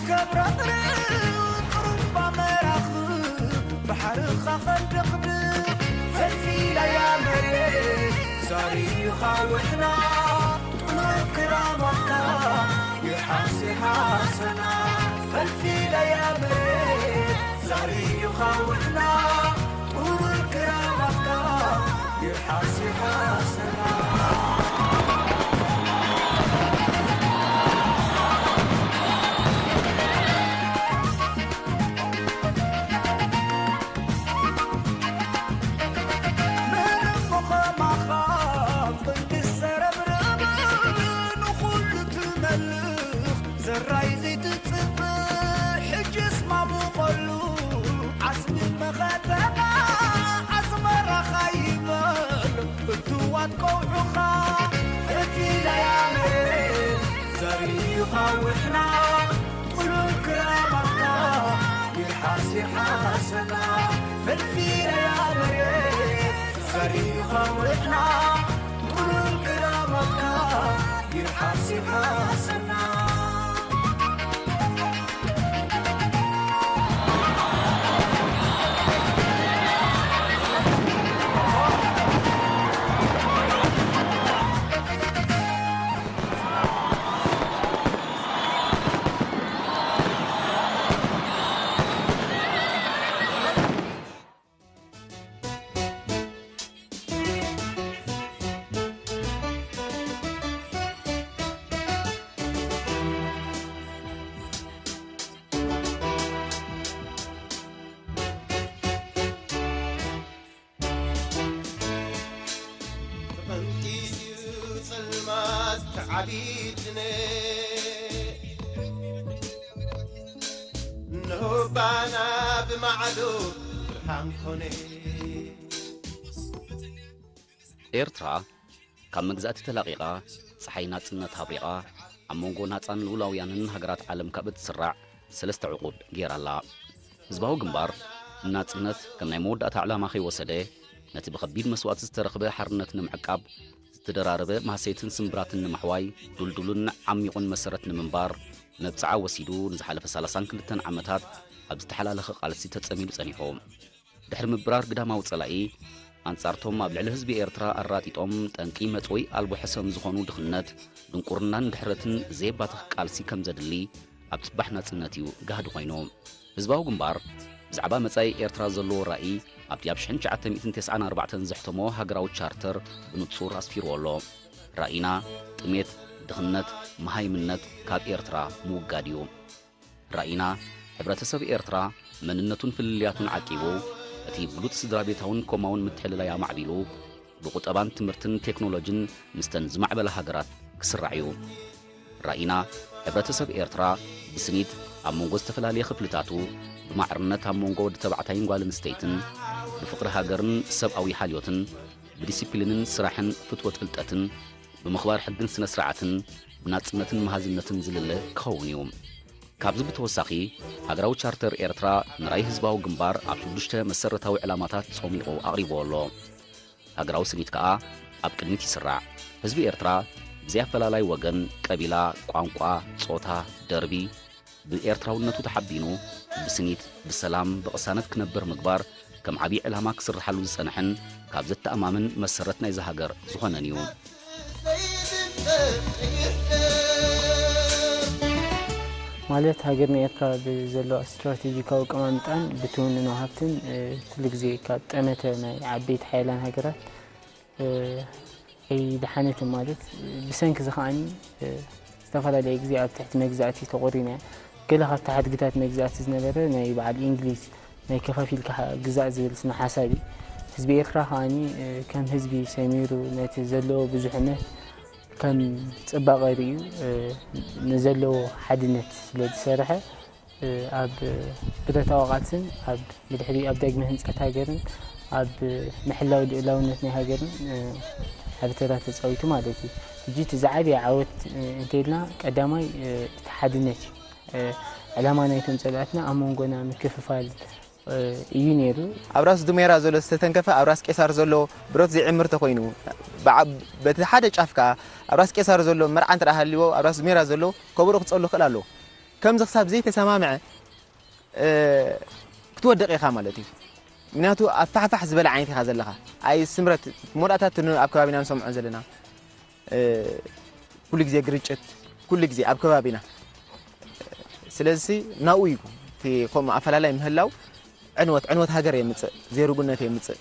ከብረቕርቕ ጥሩምባ መራኽብ ባሕርኻ ኸንደቕድቕ ፈልፊላያ መሬት ዛሪኻ ውሕና ጥሩብ ክራማትካ ይሓስ ይሓሰና ፈልፊላያ መሬት ዛሪኻ ውሕና ጥሩብ ክራማትካ ይሓስ ይሓሰና። ዘራይ ዘይትጽብእ ሕጅስ ማሙቐሉ ዓስቢ መኸተና ኣስመራኻ ይበል እትዋት ቀውዑኻ እቲለያ መሬት ዘሪኻ ውሕና ጥሉል ክራማትካ ይርሓስ ይሓሰና ፍልፊለያ መሬት ዘሪኻ ውሕና ጥሉል ክራማትካ ይርሓስ ይሓሰና። ብቐንጢ እዩ ጸልማት ክዓቢ ድነ እንሆ ባና ብማዕዶ ብርሃን ኮነ። ኤርትራ ካብ መግዛእቲ ተላቒቓ፣ ጸሓይ ናጽነት ኣብሪቓ፣ ኣብ መንጎ ናጻን ልኡላውያንን ሃገራት ዓለም ካብ እትስራዕ ሰለስተ ዕቑብ ገይራ ኣላ። ህዝባዊ ግንባር፣ ንናጽነት ከም ናይ መወዳእታ ዕላማ ከይወሰደ፣ ነቲ ብኸቢድ መስዋእቲ ዝተረኽበ ሓርነት ንምዕቃብ፣ ዝተደራረበ ማህሰይትን ስምብራትን ንምሕዋይ፣ ዱልዱልን ዓሚቑን መሰረት ንምንባር፣ መብጽዓ ወሲዱ፣ ንዝሓለፈ ሰላሳን ክልተን ዓመታት ኣብ ዝተሓላለኸ ቃልሲ ተጸሚዱ ጸኒሑ። ድሕሪ ምብራር ግዳማዊ ጸላኢ፣ ኣንጻርቶም ኣብ ልዕሊ ህዝቢ ኤርትራ ኣራጢጦም ጠንቂ መጽወይ ኣልቦ ሕሰም ዝኾኑ ድኽነት፣ ድንቁርናን ድሕረትን ዘየባትኽ ቃልሲ ከም ዘድሊ ኣብ ጽባሕ ናጽነት እዩ ጋህዲ ኮይኑ። ህዝባዊ ግንባር ብዛዕባ መጻኢ ኤርትራ ዘለዎ ራኢ ኣብቲ ኣብ ሽሕን ትሽዓተ ሚእትን ተስዓን ኣርባዕተን ዘሕተሞ ሃገራዊ ቻርተር ብንጹር ኣስፊርዎ ኣሎ። ራኢና ጥሜት፣ ድኽነት፣ መሃይምነት ካብ ኤርትራ ምውጋድ እዩ። ራኢና፣ ሕብረተሰብ ኤርትራ መንነቱን ፍልልያቱን ዓቂቡ፣ እቲ ብሉጽ ስድራቤታውን ኮማውን ምትሕልላይ ኣማዕቢሉ፣ ብቁጠባን ትምህርትን ቴክኖሎጅን ምስተን ዝማዕበላ ሃገራት ክስራዕ እዩ። ራኢና፣ ሕብረተሰብ ኤርትራ ብስኒት ኣብ መንጎ ዝተፈላለየ ክፍልታቱ፣ ብማዕርነት ኣብ መንጎ ወዲ ተባዕታይን ጓል ኣንስተይትን፣ ብፍቕሪ ሃገርን ሰብኣዊ ሓልዮትን፣ ብዲሲፕሊንን ስራሕን ፍትወት ፍልጠትን፣ ብምኽባር ሕግን ስነ ስርዓትን፣ ብናጽነትን መሃዝነትን ዝልለ ክኸውን እዩ። ካብዚ ብተወሳኺ፣ ሃገራዊ ቻርተር ኤርትራ ንራእይ ህዝባዊ ግንባር ኣብ ሽዱሽተ መሰረታዊ ዕላማታት ጾሚቑ ኣቕሪብዎ ኣሎ። ሃገራዊ ስኒት ከኣ ኣብ ቅድሚት ይስራዕ። ህዝቢ ኤርትራ ብዘይ ኣፈላላይ ወገን፣ ቀቢላ፣ ቋንቋ፣ ጾታ፣ ደርቢ፣ ብኤርትራውነቱ ተሓቢኑ ብስኒት፣ ብሰላም፣ ብቕሳነት ክነብር ምግባር ከም ዓብዪ ዕላማ ክስርሓሉ ዝጸንሐን ካብ ዘተኣማምን መሰረት ናይዛ ሃገር ዝኾነን እዩ። ማለት ሃገርና ኤርትራ ብዘለዋ ስትራቴጂካዊ ኣቀማምጣን ብትውንኖ ሃብትን ኩሉ ግዜ ካብ ጠመተ ናይ ዓበይቲ ሓያላን ሃገራት ኣይደሓነትን ማለት ብሰንኪ እዚ ከዓኒ ዝተፈላለየ ግዜ ኣብ ትሕቲ መግዛእቲ ተቖሪና እያ። ገለ ካብቲ ሓድግታት መግዛእቲ ዝነበረ ናይ በዓል ኢንግሊዝ ናይ ከፋፊልካ ግዛእ ዝብል ስነ ሓሳብ እዩ። ህዝቢ ኤርትራ ከዓኒ ከም ህዝቢ ሰሚሩ ነቲ ዘለዎ ብዙሕነት ከም ጽባቐ ርእዩ ንዘለዎ ሓድነት ስለ ዝሰርሐ ኣብ ብረታዊ ቃልስን ኣብ ብድሕሪኡ ኣብ ዳግመ ህንጸት ሃገርን ኣብ ምሕላው ልኡላውነት ናይ ሃገርን ዓቢ ተራ ተጻዊቱ ማለት እዩ። ሕጂ እቲ ዝዓበየ ዓወት እንተኢልና ቀዳማይ እቲ ሓድነት እዩ። ዕላማ ናይቶም ጸላእትና ኣብ መንጎና ምክፍፋል እዩ ነይሩ። ኣብ ራስ ዱሜራ ዘሎ ዝተተንከፈ ኣብ ራስ ቄሳር ዘሎ ብረት ዘይዕምር ተኾይኑ፣ በቲ ሓደ ጫፍ ከኣ ኣብ ራስ ቄሳር ዘሎ መርዓ እንተ ሃልይዎ ኣብ ራስ ዱሜራ ዘሎ ከበሮ ክጸሉ ይኽእል ኣለዎ። ከምዚ ክሳብ ዘይተሰማምዐ ክትወድቕ ኢኻ ማለት እዩ። ምክንያቱ ኣፋሕፋሕ ዝበለ ዓይነት ኢኻ ዘለኻ። ኣይ ስምረት፣ መወዳእታ እቲ ኣብ ከባቢና ንሰምዖ ዘለና ኩሉ ግዜ ግርጭት፣ ኩሉ ግዜ ኣብ ከባቢና። ስለዚ ናብኡ እዩ እቲ ከምኡ ኣፈላላይ ምህላው ዕንወት ዕንወት ሃገር የምፅእ፣ ዘይርጉነት የምፅእ።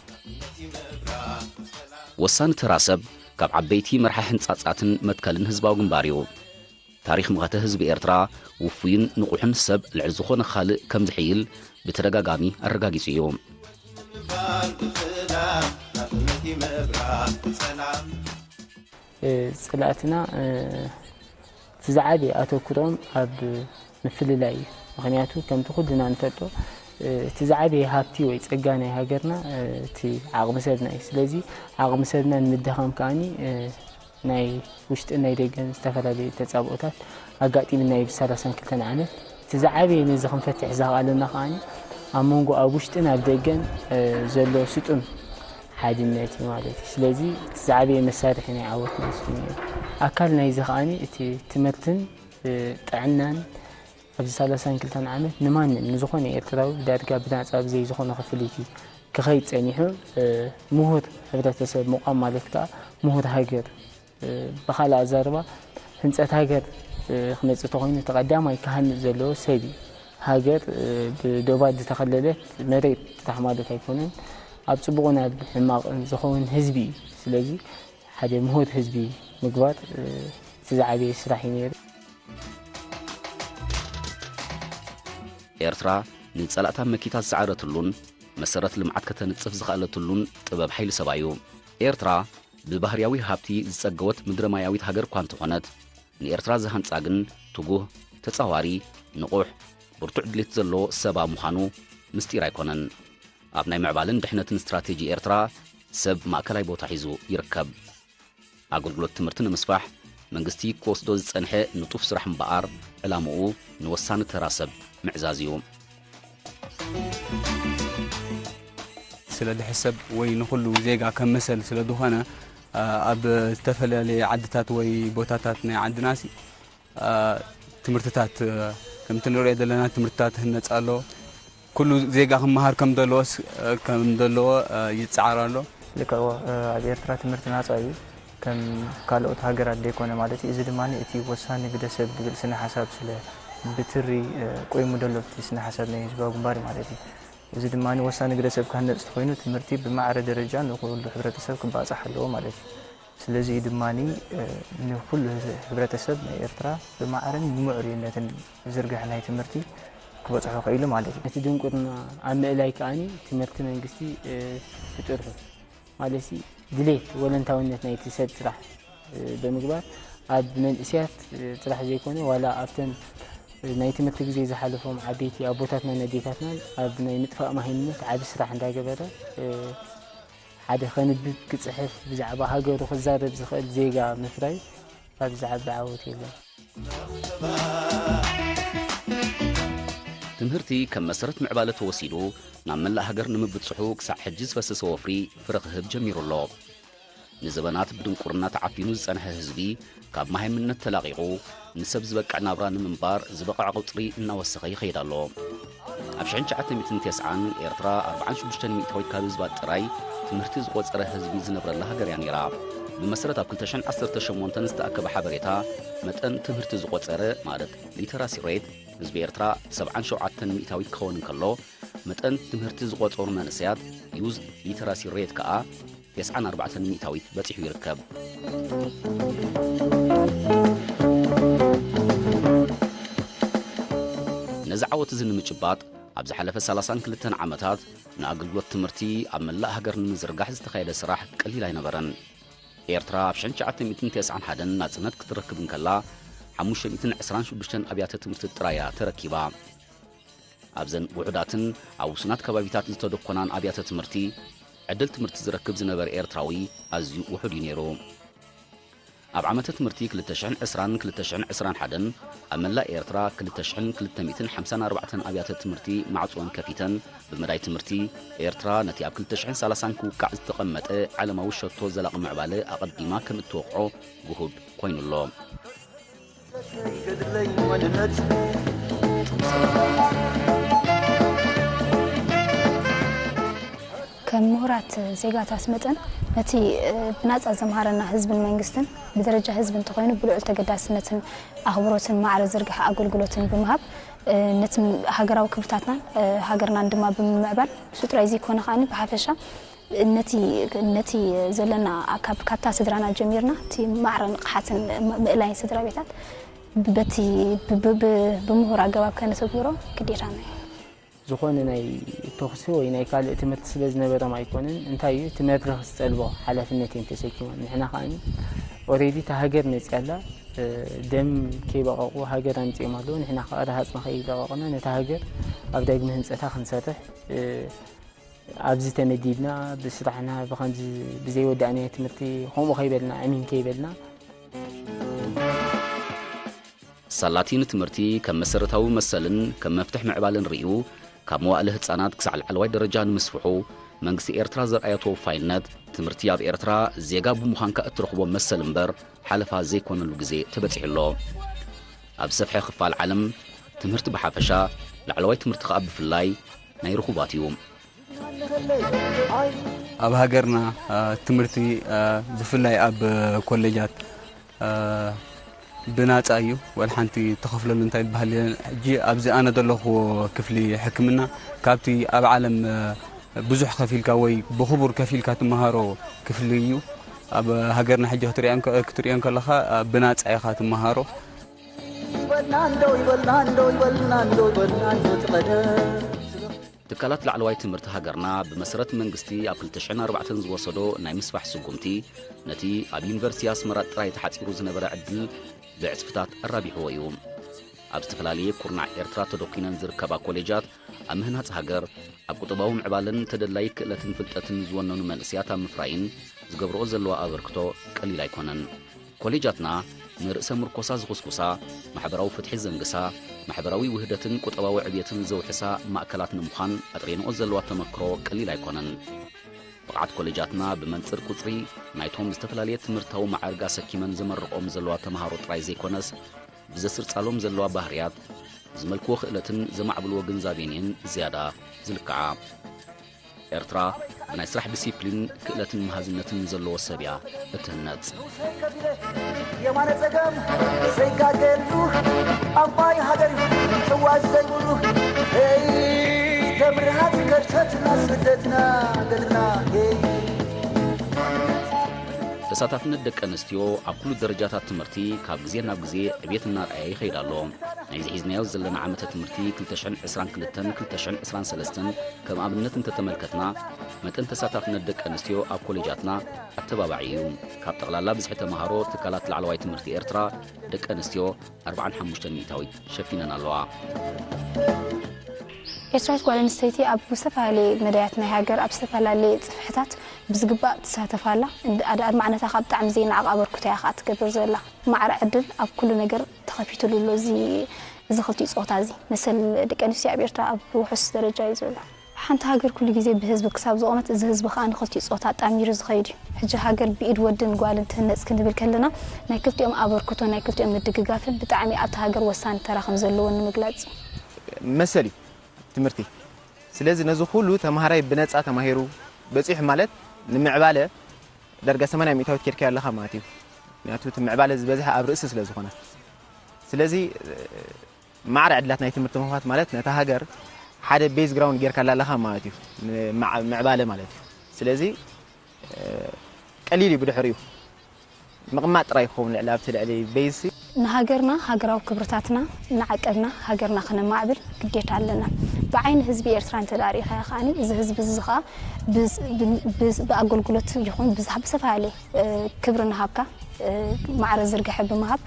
ወሳኒ ተራ ሰብ ካብ ዓበይቲ መርሓ ህንጻጻትን መትከልን ህዝባዊ ግንባር እዩ። ታሪኽ መኸተ ህዝቢ ኤርትራ ውፉይን ንቑሕን ሰብ ልዕሊ ዝኾነ ካልእ ከም ዝሕይል ብተደጋጋሚ ኣረጋጊጹ እዩ። ጸላእትና እቲ ዝዓበየ ኣተኩሮም ኣብ ምፍልላይ እዩ። ምኽንያቱ ከምቲ ኩልና ንፈልጦ እቲ ዝዓበየ ሃብቲ ወይ ጸጋ ናይ ሃገርና እቲ ዓቕሚ ሰብና እዩ። ስለዚ ዓቕሚ ሰብና ንምድኻም ከኣኒ ናይ ውሽጥን ናይ ደገን ዝተፈላለዩ ተጻብኦታት ኣጋጢምና እዩ ብሰላሳን ክልተን ዓመት። እቲ ዝዓበየ ነዚ ክንፈትሕ ዘኽኣለና ከኣ ኣብ መንጎ ኣብ ውሽጥን ኣብ ደገን ዘሎ ስጡም ሓድነት እዩ ማለት እዩ። ስለዚ እቲ ዝዓበየ መሳርሒ ናይ ዓወትና እሱ እዩ ነይሩ። ኣካል ናይዚ ከኣ እቲ ትምህርትን ጥዕናን ኣብዚ ሰላሳን ክልተን ዓመት ንማንም ንዝኾነ ኤርትራዊ ዳርጋ ብናጻ ብዘይ ዝኾነ ክፍሊት እዩ ክኸይድ ጸኒሑ። ምሁር ሕብረተሰብ ምቋም ማለት ከኣ ምሁር ሃገር ብኻልእ ኣዛርባ ህንፀት ሃገር ክመፅእ ተኾይኑ እቲ ቀዳማይ ክሃንፅ ዘለዎ ሰብ እዩ። ሃገር ብዶባት ዝተኸለለት መሬት ጥራሕ ማለት ኣይኮነን። ኣብ ፅቡቕን ኣብ ሕማቕን ዝኸውን ህዝቢ እዩ። ስለዚ ሓደ ምሁር ህዝቢ ምግባር እቲ ዝዓበየ ስራሕ እዩ ነይሩ። ኤርትራ ንጸላእታ መኪታ ዝሰዓረትሉን መሰረት ልምዓት ከተንጽፍ ዝኸኣለትሉን ጥበብ ሓይሊ ሰባ እዩ። ኤርትራ ብባህርያዊ ሃብቲ ዝጸገወት ምድረ ማያዊት ሃገር እኳ እንተኾነት፣ ንኤርትራ ዝሃንጻ ግን ትጉህ፣ ተጻዋሪ፣ ንቑሕ፣ ብርቱዕ ድሌት ዘለዎ ሰባ ምዃኑ ምስጢር ኣይኮነን። ኣብ ናይ ምዕባለን ድሕነትን ስትራቴጂ ኤርትራ ሰብ ማእከላይ ቦታ ሒዙ ይርከብ። ኣገልግሎት ትምህርቲ ንምስፋሕ መንግስቲ ክወስዶ ዝጸንሐ ንጡፍ ስራሕ እምበኣር፣ ዕላምኡ ንወሳኒ ተራ ሰብ ምዕዛዝ እዩ። ስለ ዝሕሰብ ወይ ንኹሉ ዜጋ ከም መሰል ስለ ዝኾነ ኣብ ዝተፈላለየ ዓድታት ወይ ቦታታት ናይ ዓድናሲ ትምህርትታት ከምቲ ንሪኦ ዘለና ትምህርትታት ህነፅ ኣሎ። ኩሉ ዜጋ ክመሃር ከም ዘለዎስ ከም ዘለዎ ይፀዓር ኣሎ። ልክዕዎ፣ ኣብ ኤርትራ ትምህርቲ ናፃ እዩ። ከም ካልኦት ሃገራት ዘይኮነ ማለት እዩ። እዚ ድማ እቲ ወሳኒ ግደ ሰብ ዝብል ስነ ሓሳብ ስለ ብትሪ ቆይሙ ዘሎ ኣብቲ ስነ ሓሳብ ናይ ህዝባዊ ግንባር ማለት እዩ። እዚ ድማ ወሳኒ ግደ ሰብ ክህነፅ ተኮይኑ ትምህርቲ ብማዕረ ደረጃ ንኩሉ ሕብረተሰብ ክባፃሕ ኣለዎ ማለት እዩ። ስለዚ እዩ ድማ ንኩሉ ህብረተሰብ ናይ ኤርትራ ብማዕረን ብምዕሩይነትን ዝርግሐ ናይ ትምህርቲ ክበፅሖ ክኢሉ ማለት እዩ። ነቲ ድንቁርና ኣብ ምእላይ ከኣኒ ትምህርቲ መንግስቲ ፍጡር ማለት ድሌት ወለንታውነት ናይቲ ሰብ ጥራሕ ብምግባር ኣብ መንእስያት ጥራሕ ዘይኮነ ዋላ ኣብተን ናይ ትምህርቲ ግዜ ዝሓለፎም ዓበይቲ ኣቦታትናን ኣዴታትናን ኣብ ናይ ምጥፋእ ማሂምነት ዓቢ ስራሕ እንዳገበረ ሓደ ከንብብ ክጽሕፍ ብዛዕባ ሃገሩ ክዛረብ ዝኽእል ዜጋ ምፍራይ ካብዚ ዓቢ ዓወት የለን። ትምህርቲ ከም መሰረት ምዕባለ ተወሲዱ ናብ መላእ ሃገር ንምብጽሑ ክሳዕ ሕጂ ዝፈሰሰ ወፍሪ ፍረ ክህብ ጀሚሩ ኣሎ። ንዘበናት ብድንቁርና ተዓፊኑ ዝጸንሐ ህዝቢ ካብ መሃይምነት ተላቒቑ ንሰብ ዝበቅዕ ናብራ ንምንባር ዝበቕዕ ቁጽሪ እናወሰኸ ይኸይድ ኣሎ። ኣብ ሽሕን ትሽዓተ ሚእትን ተስዓን ኤርትራ ኣርብዓን ሽዱሽተን ሚእታዊት ካብ ህዝባ ጥራይ ትምህርቲ ዝቖጸረ ህዝቢ ዝነብረላ ሃገር እያ ነይራ። ብመሰረት ኣብ ክልተ ሽሕን ዓሰርተ ሸሞንተን ዝተኣከበ ሓበሬታ መጠን ትምህርቲ ዝቖጸረ ማለት ሊተራሲ ሬት ህዝቢ ኤርትራ ሰብዓን ሸውዓተን ሚእታዊት ክኸውን እንከሎ መጠን ትምህርቲ ዝቖጸሩ መንእሰያት ዩዝ ሊተራሲ ሬት ከኣ ተስዓን ኣርባዕተን ሚእታዊት በጺሑ ይርከብ። ነዚ ዓወት እዚ ንምጭባጥ ኣብ ዝሓለፈ ሰላሳን ክልተን ዓመታት ንኣገልግሎት ትምህርቲ ኣብ መላእ ሃገር ንምዝርጋሕ ዝተኻየደ ስራሕ ቀሊል ኣይነበረን። ኤርትራ ኣብ ሽሕን ትሽዓተ ሚእትን ተስዓን ሓደን ናጽነት ክትረክብ እንከላ ሓሙሽተ ሚእትን ዕስራን ሽዱሽተን ኣብያተ ትምህርቲ ጥራይ እያ ተረኪባ። ኣብዘን ውሑዳትን ኣብ ውሱናት ከባቢታት ዝተደኮናን ኣብያተ ትምህርቲ ዕድል ትምህርቲ ዝረክብ ዝነበረ ኤርትራዊ ኣዝዩ ውሑድ እዩ ነይሩ። ኣብ ዓመተ ትምህርቲ ክልተ ሽሕን ዕስራን ክልተ ሽሕን ዕስራን ሓደን ኣብ መላእ ኤርትራ ክልተ ሽሕን ክልተ ሚእትን ሓምሳን ኣርባዕተን ኣብያተ ትምህርቲ ማዕጾን ከፊተን። ብመዳይ ትምህርቲ ኤርትራ ነቲ ኣብ ክልተ ሽሕን ሰላሳን ክውቃዕ ዝተቐመጠ ዓለማዊ ሸቶ ዘላቒ ምዕባለ ኣቐዲማ ከም እትወቕዖ ግሁድ ኮይኑ ኣሎ። ከም ምሁራት ዜጋታት መጠን ነቲ ብናጻ ዘምሃረና ህዝብን መንግስትን ብደረጃ ህዝቢ እንተኾይኑ ብልዑል ተገዳስነትን ኣኽብሮትን ማዕረ ዝርግሐ ኣገልግሎትን ብምሃብ ነቲ ሃገራዊ ክብርታትናን ሃገርናን ድማ ብምምዕባል ንሱ ጥራይ ዘይኮነ ከኣ ብሓፈሻ ነቲ ነቲ ዘለና ካብ ካብታ ስድራና ጀሚርና እቲ ማዕረ ንቕሓትን ምእላይን ስድራ ቤታት በቲ ብምሁር ኣገባብ ከነተግብሮ ግዴታና እዩ። ዝኾነ ናይ ተኹሲ ወይ ናይ ካልእ ትምህርቲ ስለ ዝነበሮም ኣይኮነን። እንታይ እዩ እቲ መድረኽ ዝጠልቦ ሓላፍነት እዮም ተሰኪሞም። ንሕና ከኣ ኦሬዲ እታ ሃገር መፅያ ኣላ። ደም ከይበቐቑ ሃገር ኣምፂኦም ኣለዉ። ንሕና ከኣ ረሃፅና ከይበቐቕና ነታ ሃገር ኣብ ዳግመ ህንፀታ ክንሰርሕ ኣብዚ ተመዲብና ብስራሕና ብኸምዚ ብዘይወዳእናዮ ትምህርቲ ከምኡ ከይበልና ዕሚም ከይበልና ሳላቲ ንትምህርቲ ከም መሰረታዊ መሰልን ከም መፍትሕ ምዕባለን ርእዩ ካብ መዋእለ ህጻናት ክሳዕ ላዕለዋይ ደረጃ ንምስፍሑ መንግስቲ ኤርትራ ዘርኣዮ ተወፋይነት ትምህርቲ ኣብ ኤርትራ ዜጋ ብምዃንካ እትረኽቦ መሰል እምበር ሓለፋ ዘይኮነሉ ግዜ ተበጺሑ ኣሎ። ኣብ ዝሰፍሐ ክፋል ዓለም ትምህርቲ ብሓፈሻ ላዕለዋይ ትምህርቲ ከኣ ብፍላይ ናይ ርኹባት እዩ። ኣብ ሃገርና ትምህርቲ ብፍላይ ኣብ ኮሌጃት ብናፃ እዩ። ወላ ሓንቲ ተኸፍለሉ እንታይ ዝበሃል የለን። ሕጂ ኣብዚ ኣነ ዘለኹዎ ክፍሊ ሕክምና ካብቲ ኣብ ዓለም ብዙሕ ከፊልካ ወይ ብኽቡር ከፊልካ ትመሃሮ ክፍሊ እዩ። ኣብ ሃገርና ሕጂ ክትሪኦ እንከለኻ ብናፃ ኢኻ ትመሃሮ። ትካላት ላዕለዋይ ትምህርቲ ሃገርና ብመሰረት መንግስቲ ኣብ ክልተ ሽሕን ኣርባዕተን ዝወሰዶ ናይ ምስፋሕ ስጉምቲ ነቲ ኣብ ዩኒቨርሲቲ ኣስመራ ጥራይ ተሓጺሩ ዝነበረ ዕድል ብዕጽፍታት ኣራቢሕዎ እዩ። ኣብ ዝተፈላለየ ኩርናዕ ኤርትራ ተደኲነን ዝርከባ ኮሌጃት ኣብ ምህናጽ ሃገር፣ ኣብ ቁጠባዊ ምዕባለን ተደላይ ክእለትን ፍልጠትን ዝወነኑ መንእሰያት ኣብ ምፍራይን ዝገብርኦ ዘለዋ ኣበርክቶ ቀሊል ኣይኮነን። ኮሌጃትና ንርእሰ ምርኮሳ ዝኹስኩሳ፣ ማሕበራዊ ፍትሒ ዘንግሳ፣ ማሕበራዊ ውህደትን ቁጠባዊ ዕብየትን ዘውሕሳ ማእከላት ንምዃን ኣጥሪንኦ ዘለዋ ተመክሮ ቀሊል ኣይኮነን። ብቕዓት ኮሌጃትና ብመንጽር ቁጽሪ ናይቶም ዝተፈላለየ ትምህርታዊ መዓርግ ኣሰኪመን ዘመርቕኦም ዘለዋ ተምሃሮ ጥራይ ዘይኮነስ፣ ብዘስርጻሎም ዘለዋ ባህርያት፣ ብዝመልክዎ ክእለትን ዘማዕብልዎ ግንዛቤን እየን ዝያዳ ዝልክዓ። ኤርትራ ብናይ ስራሕ ዲሲፕሊን፣ ክእለትን መሃዝነትን ንዘለዎ ሰብ እያ እትህነጽ። የማነ ጸጋም ዘይጋገሉ ኣባይ ሃገር እዩ ሕዋዝ ዘይብሉ። ሄይ ተምርሃት ከርተትና ስደትና ገድልና ሄይ። ተሳታፍነት ደቂ ኣንስትዮ ኣብ ኩሉ ደረጃታት ትምህርቲ ካብ ግዜ ናብ ግዜ ዕብየት እናርኣየ ይኸይድ ኣሎ። ናይዚ ሒዝናዮ ዘለና ዓመተ ትምህርቲ ክልተ ሽሕን ዕስራን ክልተን ክልተ ሽሕን ዕስራን ሰለስተን ከም ኣብነት እንተተመልከትና፣ መጠን ተሳታፍነት ደቂ ኣንስትዮ ኣብ ኮሌጃትና ኣተባባዒ እዩ። ካብ ጠቕላላ ብዝሒ ተምሃሮ ትካላት ላዕለዋይ ትምህርቲ ኤርትራ ደቂ ኣንስትዮ ኣርብዓን ሓሙሽተን ሚእታዊት ሸፊነን ኣለዋ። ኤርትራዊት ጓል ኣንስተይቲ ኣብ ዝተፈላለየ መዳያት ናይ ሃገር ኣብ ዝተፈላለየ ጽፍሕታት ብዝግባእ ትሳተፍ ኣላ። ኣድማዕነታ ካብ ብጣዕሚ ዘይነዓቕ ኣበርክቶ እያ ከኣ ትገብር ዘላ። ማዕረ ዕድል ኣብ ኩሉ ነገር ተኸፊትሉ ኣሎ። እዚ እዚ ክልቲኡ ጾታ እዚ መሰል ደቂ ኣንስትዮ ኣብ ኤርትራ ኣብ ውሑስ ደረጃ እዩ ዘሎ። ሓንቲ ሃገር ኩሉ ግዜ ብህዝቢ ክሳብ ዝቖመት፣ እዚ ህዝቢ ከኣ ንክልቲኡ ጾታ ኣጣሚሩ ዝኸይድ እዩ። ሕጂ ሃገር ብኢድ ወድን ጓልን ትህነጽ ክንብል ከለና፣ ናይ ክልቲኦም ኣበርክቶ፣ ናይ ክልቲኦም ምድግጋፍን ብጣዕሚ ኣብታ ሃገር ወሳኒ ተራ ከም ዘለዎ ንምግላጽ እዩ። መሰል እዩ ትምህርቲ። ስለዚ ነዚ ኩሉ ተምሃራይ ብነጻ ተማሂሩ በጺሑ ማለት ንምዕባለ ዳርጋ ሰማንያ ሚእታዊት ኬድካዮ ኣለኻ ማለት እዩ። ምክንያቱ እቲ ምዕባለ ዝበዝሐ ኣብ ርእሲ ስለ ዝኾነ። ስለዚ ማዕረ ዕድላት ናይ ትምህርቲ ምኽፋት ማለት ነታ ሃገር ሓደ ቤዝ ግራውንድ ጌርካላ ኣለኻ ማለት እዩ። ምዕ- ምዕባለ ማለት እዩ። ስለዚ ቀሊል እዩ ብድሕሪኡ ምቕማጥ ጥራይ ክኸውን ልዕሊ ኣብቲ ልዕሊ ቤዝሲ። ንሃገርና ሃገራዊ ክብርታትና እናዓቀብና ሃገርና ክነማዕብል ግዴታ ኣለና። ብዓይኒ ህዝቢ ኤርትራ እንተ ደኣ ርኢኻዮ ከኣኒ እዚ ህዝቢ እዚ ኸኣ ብስ- ብ- ብስ- ብኣገልግሎት ይኹን ብዝሃ- ብዝተፈላለየ ክብሪ እናሃብካ ማዕረ ዝርግሐ ብምሃብ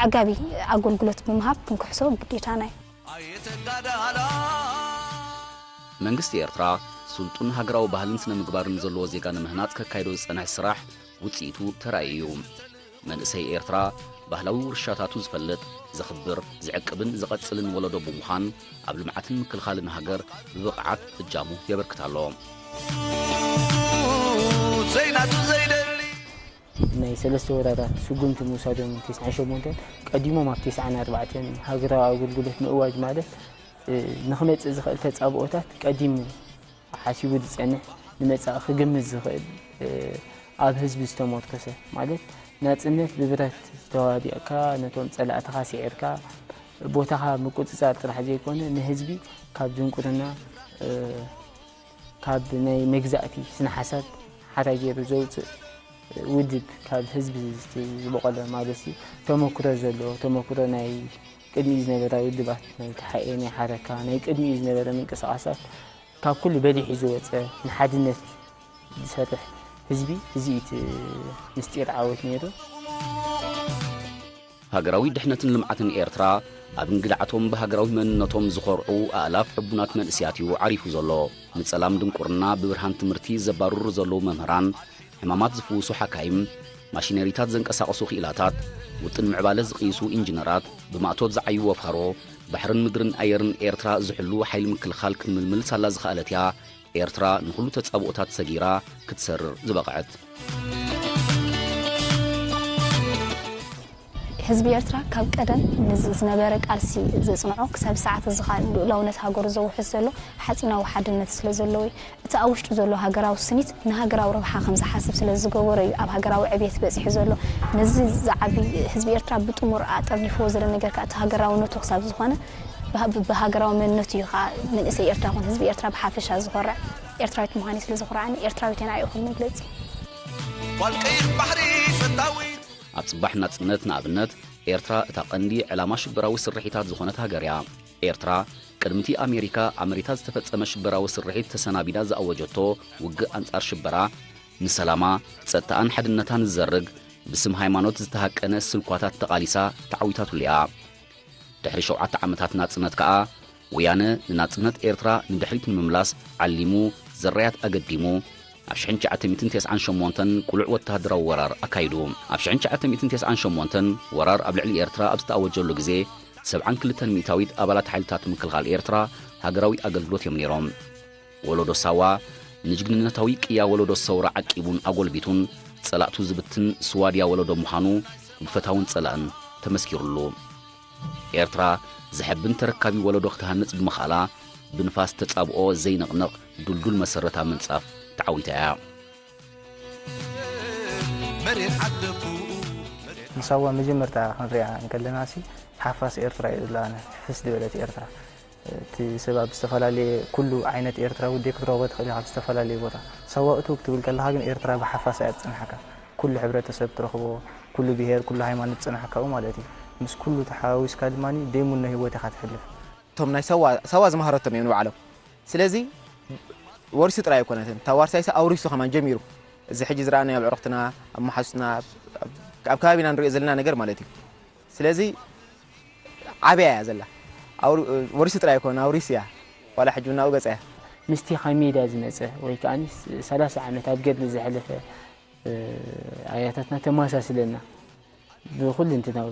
ኣዕጋቢ ኣገልግሎት ብምሃብ ክንክሕሶ ግዴታና እዩ። መንግስቲ ኤርትራ ስልጡን ሃገራዊ ባህልን ስነ ምግባርን ዘለዎ ዜጋ ንምህናጽ ከካይዶ ዝጸንሐ ስራሕ ውጽኢቱ ተራእዩ እዩ። መንእሰይ ኤርትራ ባህላዊ ውርሻታቱ ዝፈልጥ፣ ዘኽብር፣ ዝዕቅብን ዝቐጽልን ወለዶ ብምዃን ኣብ ልምዓትን ምክልኻልን ሃገር ብብቕዓት እጃሙ የበርክት ኣሎ። ናይ ሰለስተ ወራራት ስጉምቲ ምውሳዶም ተስዓን ሸሞንተን ቀዲሞም ኣብ ተስዓን ኣርባዕተን ሃገራዊ ኣገልግሎት ምእዋጅ ማለት ንኽመጽእ ዝኽእል ተጻብኦታት ቀዲሙ ሓሲቡ ዝጸንሕ፣ ንመጻኢ ክግምት ዝኽእል፣ ኣብ ህዝቢ ዝተመርኮሰ፣ ማለት ናጽነት ብብረት ተዋዲቕካ ነቶም ጸላእትኻ ስዒርካ ቦታኻ ምቁጽጻር ጥራሕ ዘይኮነ፣ ንህዝቢ ካብ ድንቁርና፣ ካብ ናይ መግዛእቲ ስነ ሓሳብ ሓራ ገይሩ ዘውጽእ ውድብ፣ ካብ ህዝቢ ዝት-፣ ዝበቖለ ማለት እዩ። ተመክሮ ዘለዎ፣ ተመክሮ ናይ ቅድሚኡ ዝነበራ ውድባት፣ ናይ ተሓኤ፣ ናይ ሓረካ፣ ናይ ቅድሚኡ ዝነበረ ምንቅስቓሳት ካብ ኩሉ በሊሑ ዝወጸ፣ ንሓድነት ዝሰርሕ ህዝቢ፣ እዚ እዩ እቲ ምስጢር ዓወት ነይሩ። ሃገራዊ ድሕነትን ልምዓትን ኤርትራ ኣብ እንግድዓቶም ብሃገራዊ መንነቶም ዝኾርዑ ኣእላፍ ሕቡናት መንእስያት እዩ ዓሪፉ ዘሎ። ንጸላም ድንቁርና ብብርሃን ትምህርቲ ዘባርሩ ዘለዉ መምህራን፣ ሕማማት ዝፍውሱ ሓካይም፣ ማሽነሪታት ዘንቀሳቕሱ ክኢላታት፣ ውጥን ምዕባለ ዝቕይሱ ኢንጂነራት፣ ብማእቶት ዝዓዩ ወፍሃሮ፣ ባሕርን ምድርን ኣየርን ኤርትራ ዝሕሉ ሓይሊ ምክልኻል ክትምልምል ሳላ ዝኸኣለት እያ ኤርትራ ንኹሉ ተጻብኦታት ሰጊራ ክትሰርር ዝበቕዐት። ህዝቢ ኤርትራ ካብ ቀደም ንዚ ዝነበረ ቃልሲ ዘጽንዖ ክሳብ ሰዓት እዚ ከኣ ንልኡላውነት ሃገሩ ዘውሕስ ዘሎ ሓጺናዊ ሓድነት ስለ ዘለዎ እዩ። እቲ ኣብ ውሽጡ ዘሎ ሃገራዊ ስኒት ንሃገራዊ ረብሓ ከም ዝሓስብ ስለ ዝገበሮ እዩ ኣብ ሃገራዊ ዕብየት በጺሑ ዘሎ። ነዚ ዝዓቢ ህዝቢ ኤርትራ ብጥሙር ኣጠርኒፍዎ ዘሎ ነገር ከኣ እቲ ሃገራውነቱ ክሳብ ዝኾነ ብሃ- ብሃገራዊ መንነቱ እዩ ከኣ መንእሰይ ኤርትራ ይኹን ህዝቢ ኤርትራ ብሓፈሻ ዝኾርዕ። ኤርትራዊት ምዃነይ ስለ ዝኾርዓኒ ኤርትራዊት እየ ንዓይ እኹል መግለጺ። ጓል ቀይሕ ባሕሪ ሰታዊት ኣብ ጽባሕ ናጽነት ንኣብነት ኤርትራ እታ ቀንዲ ዕላማ ሽበራዊ ስርሒታት ዝኾነት ሃገር እያ። ኤርትራ ቅድሚ እቲ ኣሜሪካ ኣብ መሬታ ዝተፈጸመ ሽበራዊ ስርሒት ተሰናቢዳ ዝኣወጀቶ ውግእ ኣንጻር ሽበራ ንሰላማ፣ ጸጥታኣን ሓድነታን ዝዘርግ ብስም ሃይማኖት ዝተሃቀነ ስልኳታት ተቓሊሳ ተዓዊታትሉ እያ። ድሕሪ ሸውዓተ ዓመታት ናጽነት ከኣ ወያነ ንናጽነት ኤርትራ ንድሕሪት ንምምላስ ዓሊሙ ዘራያት ኣገዲሙ ኣብ ሽሕን ትሽዓተ ሚእትን ተስዓን ሸሞንተን ቅሉዕ ወተሃደራዊ ወራር ኣካይዱ። ኣብ ሽሕን ትሽዓተ ሚእትን ተስዓን ሸሞንተን ወራር ኣብ ልዕሊ ኤርትራ ኣብ ዝተኣወጀሉ ግዜ ሰብዓን ክልተን ሚእታዊት ኣባላት ሓይልታት ምክልኻል ኤርትራ ሃገራዊ ኣገልግሎት እዮም ነይሮም። ወለዶ ሳዋ ንጅግንነታዊ ቅያ ወለዶ ሰውራ ዓቂቡን ኣጎልቢቱን ጸላእቱ ዝብትን ስዋድያ ወለዶ ምዃኑ ብፈታውን ጸላእን ተመስኪሩሉ። ኤርትራ ዘሐብን ተረካቢ ወለዶ ክትሃንጽ ብምኽኣላ ብንፋስ ተጻብኦ ዘይንቕነቕ ድልዱል መሰረት ኣብ ምንጻፍ ተዓዊታ እያ። ንሳዋ መጀመርታ ክንሪኣ እንከለና ሲ ሓፋስ ኤርትራ እዩ ዝለኣነ ሕፍስ ዝበለት ኤርትራ እቲ ሰብ ኣብ ዝተፈላለየ ኩሉ ዓይነት ኤርትራ ውዴ ክትረኽቦ ትኽእል ኢኻ ኣብ ዝተፈላለየ ቦታ ሳዋ እቱ ክትብል ከለኻ ግን ኤርትራ ብሓፋስ እያ ትጽንሓካ ኩሉ ሕብረተሰብ ትረኽቦ ኩሉ ብሄር ኩሉ ሃይማኖት ዝጽንሓካ ኣብኡ ማለት እዩ ምስ ኩሉ ተሓዋዊስካ ድማ ደይሙኖ ህይወት ኢኻ ትሕልፍ እቶም ናይ ሳዋ ሳዋ ዝመሃረቶም እዮም ንባዕሎም ስለዚ ወሪሱ ጥራይ ኣይኮነትን እታ ዋርሳይሲ ኣውሪሱ ከማን ጀሚሩ እዚ ሕጂ ዝረኣናዮ ኣብ ዕርኽትና ኣብ መሓዙትና ኣብ ከባቢና ንሪኦ ዘለና ነገር ማለት እዩ ስለዚ ዓብያ እያ ዘላ ወሪሱ ጥራይ ኣይኮነ ኣውሪስ እያ ዋላ ሕጂ እውን ናብኡ ገፃ እያ ምስቲ ካብ ሜዳ ዝመፀ ወይ ከዓ ሰላሳ ዓመት ኣብ ገድሊ ዘሕለፈ ኣያታትና ተመሳስለና ብኩልንትናዊ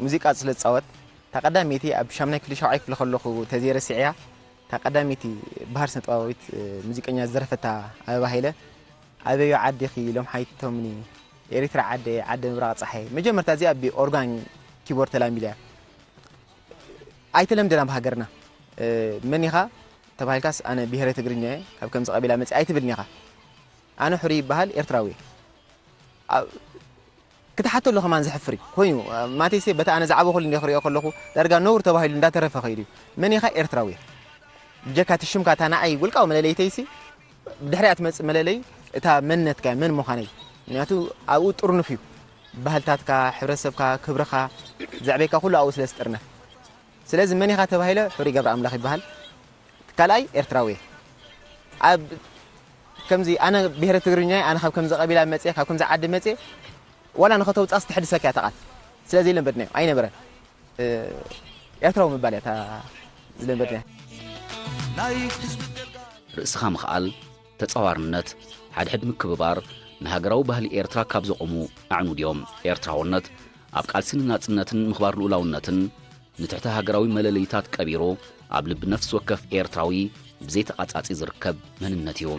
ሙዚቃ ስለ ዝፃወት እታ ቀዳመይቲ ኣብ ሻምናይ ክፍሊ ሻውዓይ ክፍሊ ከለኹ ተዘይረሲዐያ እታ ቀዳመይቲ ባህር ስነጥበባዊት ሙዚቀኛ ዝደረፈታ ኣበባ ሃይለ ኣበዮ ዓዲኺ ሎም ሓይቶምኒ ኤሪትራ ዓደ ዓደ ምብራቕ ፀሓይ መጀመርታ እዚኣ ብ ኦርጋን ኪቦርድ ተላሚዳ እያ ኣይተለምደና ብሃገርና መን ኢኻ ተባሂልካስ ኣነ ብሄረ ትግርኛ እየ ካብ ከምዚ ቀቢላ መፅእ ኣይትብልን ኢኻ ኣነ ሕሩይ ይበሃል ኤርትራዊ እየ ክትሓተሉ ከማን ዘሕፍር እዩ ኮይኑ ማቴሴ በቲ ኣነ ዝዓበኹሉ እንደ ክሪኦ ከለኹ ዳርጋ ነውር ተባሂሉ እንዳተረፈ ከይዱ እዩ መን ኢኻ ኤርትራዊ እየ ብጀካ እቲ ሽምካ እታ ንዓይ ውልቃዊ መለለይተይሲ ብድሕሪኣ ትመፅእ መለለይ እታ መንነትካ መን ምዃነይ ምክንያቱ ኣብኡ ጥርኑፍ እዩ ባህልታትካ ሕብረተሰብካ ክብርኻ ዘዕበይካ ኩሉ ኣብኡ ስለ ዝጥርነፍ ስለዚ መን ኢኻ ተባሂለ ሕሩይ ገብረ ኣምላኽ ይበሃል ካልኣይ ኤርትራዊ እየ ኣብ ከምዚ ኣነ ብሄረ ትግርኛ እየ ኣነ ካብ ከምዚ ቀቢላ መፅየ ካብ ከምዚ ዓዲ መፅየ ዋላ ንኸተውፃስ ትሕድሰካ እያ ተቓል ስለዚ ለንበድናዮ ኣይነበረን ኤርትራዊ ምባል እያ እታ ዝለንበድናያ ርእስኻ ምኽኣል፣ ተጻዋርነት፣ ሓድሕድ ምክብባር ንሃገራዊ ባህሊ ኤርትራ ካብ ዘቑሙ ኣዕኑድ እዮም። ኤርትራውነት ኣብ ቃልሲ ንናጽነትን ምኽባር ልኡላውነትን ንትሕተ ሃገራዊ መለለዪታት ቀቢሩ ኣብ ልቢ ነፍሲ ወከፍ ኤርትራዊ ብዘይተቓጻጺ ዝርከብ መንነት እዩ።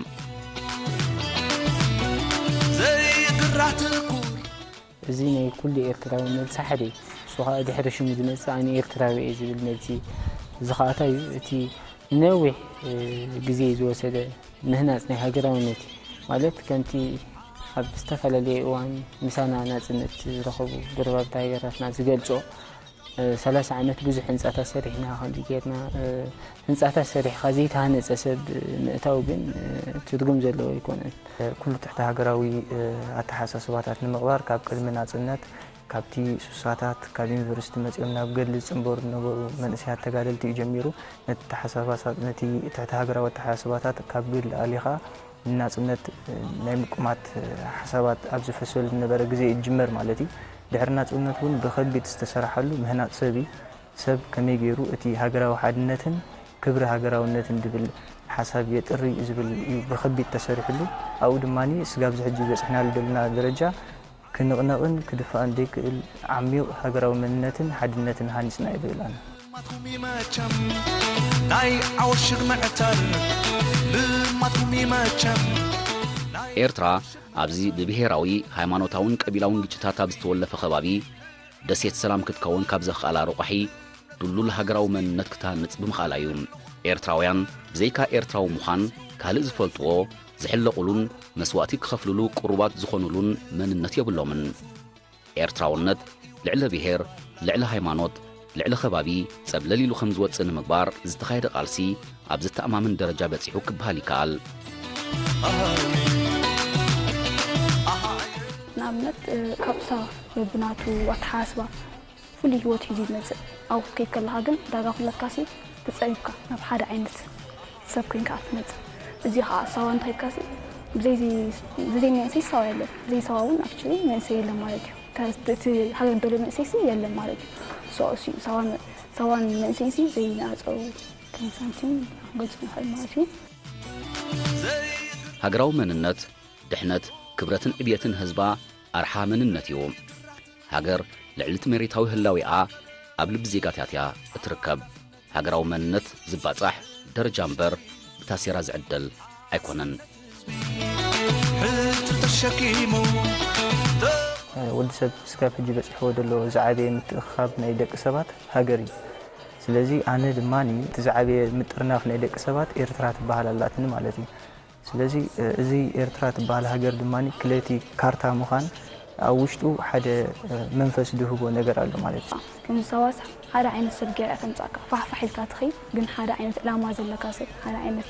እዚ ናይ ኩሉ ኤርትራዊ መልሲ ሓደ እዩ። እሱ ኸኣ ድሕሪ ሽሙ ዝመጽእ ኣነ ኤርትራዊ እየ ዝብል መልሲ እዩ። እዚ ኸኣ እንታይ እዩ? እቲ ንነዊሕ፣ እ፣ ግዜ ዝወሰደ ምህናጽ ናይ ሃገራውነት እዩ። ማለት ከምቲ ኣብ ዝተፈላለየ እዋን ምሳና ናጽነት ዝረኸቡ ጎረባብቲ ሃገራትና ዝገልጾ፣ እ፣ ሰላሳ ዓመት ብዙሕ ህንጻታት ሰሪሕና፣ ከምዚ ጌርና፣ እ፣ ህንጻታት ሰሪሕካ ዘይተሃነጸ ሰብ ምእታው ግን፣ እ፣ ትርጉም ዘለዎ ኣይኮነን። ኩሉ ትሕቲ ሃገራዊ፣ እ፣ ኣተሓሳስባታት ንምቕባር ካብ ቅድሚ ናጽነት ካብቲ ሱሳታት ካብ ዩኒቨርሲቲ መጺኦም ናብ ገድሊ ዝጽንበሩ ዝነበሩ መንእሰያት ተጋደልቲ እዩ ጀሚሩ። ነቲ ተሓሳባሳ-፣ ነቲ ትሕቲ ሃገራዊ ኣተሓሳስባታት ካብ ገድሊ ኣሊኻ ንናጽነት ናይ ምቁማት ሓሳባት ኣብ ዝፈሰሉ ዝነበረ ግዜ ይጅመር ማለት እዩ። ድሕሪ ናጽነት እውን ብኸቢድ ዝተሰራሓሉ ምህናጽ ሰብ እዩ። ሰብ ከመይ ገይሩ እቲ ሃገራዊ ሓድነትን ክብሪ ሃገራውነትን ዝብል ሓሳብ የጥሪ ዝብል እዩ ብኸቢድ ተሰሪሕሉ። ኣብኡ ድማ ስጋብ ዝሕጂ በጽሕናሉ ዘለና ደረጃ ክንቕነቕን ክድፋእን ዘይክእል ዓሚቕ ሃገራዊ መንነትን ሓድነትን ሃኒጽና እዩ ዝብል ኣነ። ናይ ዓወሽግ መዕተር ልማትኩም ይመቸም። ኤርትራ ኣብዚ ብብሄራዊ፣ ሃይማኖታውን ቀቢላውን ግጭታት ኣብ ዝተወለፈ ከባቢ ደሴት ሰላም ክትከውን ካብ ዘኽኣላ ረቋሒ ድሉል ሃገራዊ መንነት ክትሃንጽ ብምኽኣላ እዩ። ኤርትራውያን ብዘይካ ኤርትራዊ ምዃን ካልእ ዝፈልጥዎ፣ ዝሕለቑሉን መስዋእቲ ክኸፍልሉ ቅሩባት ዝኾኑሉን መንነት የብሎምን። ኤርትራውነት ልዕሊ ብሄር፣ ልዕሊ ሃይማኖት፣ ልዕሊ ከባቢ ጸብለል ኢሉ ከም ዝወጽእ ንምግባር ዝተኻየደ ቃልሲ ኣብ ዘተኣማምን ደረጃ በጺሑ ክበሃል ይከኣል። ንኣብነት ካብ ሳ በብናቱ ኣተሓሳስባ ፍሉይ ህይወት ሒዙ ይመጽእ። ኣብኡ ክትከይድ ከለኻ ግን ዳርጋ ኩላትካሲ ተጸሪብካ ናብ ሓደ ዓይነት ሰብ ኮይንካ ትመጽእ። እዚ ኸኣ ሳዋ እንተኸይድካሲ ብዘይ ብዘይ መንእሰይ ሳዋ የለን። ብዘይ ሳዋ እውን ኣክቹሊ መንእሰይ የለን ማለት እዩ። እቲ ሃገር ደሎ መንእሰይሲ የለን ማለት እዩ። ሶ እሱ እዩ ሳዋን ሳዋን መንእሰይሲ ዘይነጻጸሩ ከም ሳንቲም ክንገልጾ ንኽእል ማለት እዩ። ሃገራዊ መንነት፣ ድሕነት፣ ክብረትን ዕብየትን ህዝባ ኣርሓ መንነት እዩ። ሃገር ልዕሊ እቲ መሬታዊ ህላዌኣ ኣብ ልቢ ዜጋታት እያ እትርከብ። ሃገራዊ መንነት ዝባጻሕ ደረጃ እምበር ብታሴራ ዝዕደል ኣይኮነን። ሕቱ ተሸኪሙ ወዲ ሰብ ስጋብ ሕጂ በጺሕዎ ዘሎ ዝዓበየ ምትእኽኻብ ናይ ደቂ ሰባት ሃገር እዩ። ስለዚ ኣነ ድማ እቲ ዝዓበየ ምጥርናፍ ናይ ደቂ ሰባት ኤርትራ ትበሃል ኣላትኒ ማለት እዩ። ስለዚ እዚ ኤርትራ ትበሃል ሃገር ድማ ክለቲ ካርታ ምዃን ኣብ ውሽጡ ሓደ መንፈስ ዝህቦ ነገር ኣሎ ማለት እዩ። ከም ሰዋስ ሓደ ዓይነት ሰብ ገይራ ተምጻእካ ፋሕፋሕ ኢልካ ትኸይድ፣ ግን ሓደ ዓይነት ዕላማ ዘለካ ሰብ፣ ሓደ ዓይነት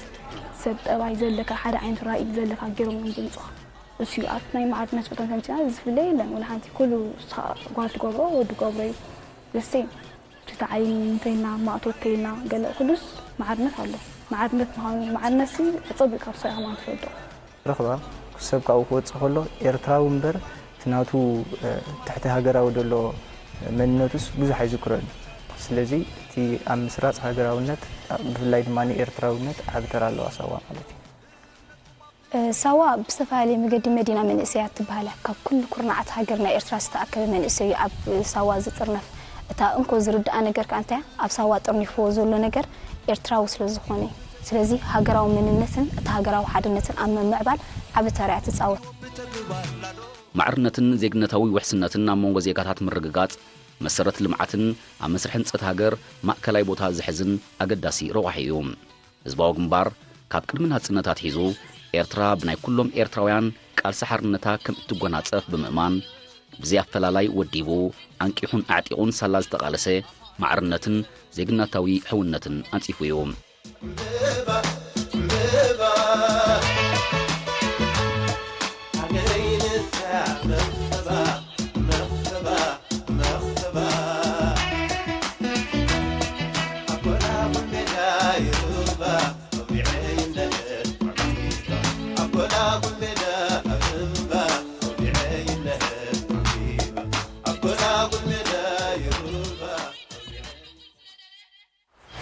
ሰብ ጠባይ ዘለካ፣ ሓደ ዓይነት ራእይ ዘለካ ገይሮም እዮም ዘምጹኻ። እሱ እዩ ኣብቲ ናይ ማዕርነት ጾታ ተምጺና ዝፍለ የለን። ወላ ሓንቲ ኩሉ ንስኻ ጓል ትገብሮ ወዲ ገብሮ እዩ ዘሴም። እቲ ተዓይኒ እንተይልና ማእቶ እንተይልና ገለ ኩሉስ ማዕርነት ኣሎ። ማዕርነት ምዃኑ ማዕርነትሲ ኣጸቢቕካ ብስራሕ ከማን ትፈልጦ። ረኽባ ሰብ ካብኡ ክወጽእ ከሎ ኤርትራዊ እምበር እቲ ናቱ ትሕቲ ሃገራዊ ዘሎ መንነቱስ ብዙሕ ኣይዝክሮን። ስለዚ እቲ ኣብ ምስራጽ ሃገራውነት ብፍላይ ድማ ኤርትራውነት ዓቢ ተራ ኣለዋ ሳዋ ማለት እዩ። ሳዋ ብዝተፈላለየ መገዲ መዲና መንእሰያት ትበሃል እያ። ካብ ኩሉ ኩርናዓት ሃገርና ኤርትራ ዝተኣከበ መንእሰይ እዩ ኣብ ሳዋ ዝጥርነፍ። እታ እንኮ ዝርድኣ ነገር ከኣ እንታይ እያ? ኣብ ሳዋ ጠርኒፍዎ ዘሎ ነገር ኤርትራዊ ስለ ዝኾነ እዩ። ስለዚ ሃገራዊ መንነትን እታ ሃገራዊ ሓድነትን ኣብ ምምዕባል ዓቢ ተራ እያ ትጻወት። ማዕርነትን ዜግነታዊ ውሕስነትን ኣብ መንጎ ዜጋታት ምርግጋጽ፣ መሰረት ልምዓትን ኣብ መስርሕ ህንጸት ሃገር ማእከላይ ቦታ ዝሕዝን ኣገዳሲ ረቋሒ እዩ። ህዝባዊ ግንባር ካብ ቅድሚ ናጽነት ኣትሒዙ ኤርትራ ብናይ ኩሎም ኤርትራውያን ቃልሲ ሓርነታ ከም እትጎናጸፍ ብምእማን ብዘይ ኣፈላላይ ወዲቡ ኣንቂሑን ኣዕጢቑን ሳላ ዝተቓለሰ ማዕርነትን ዜግነታዊ ሕውነትን ኣንጺፉ እዩ።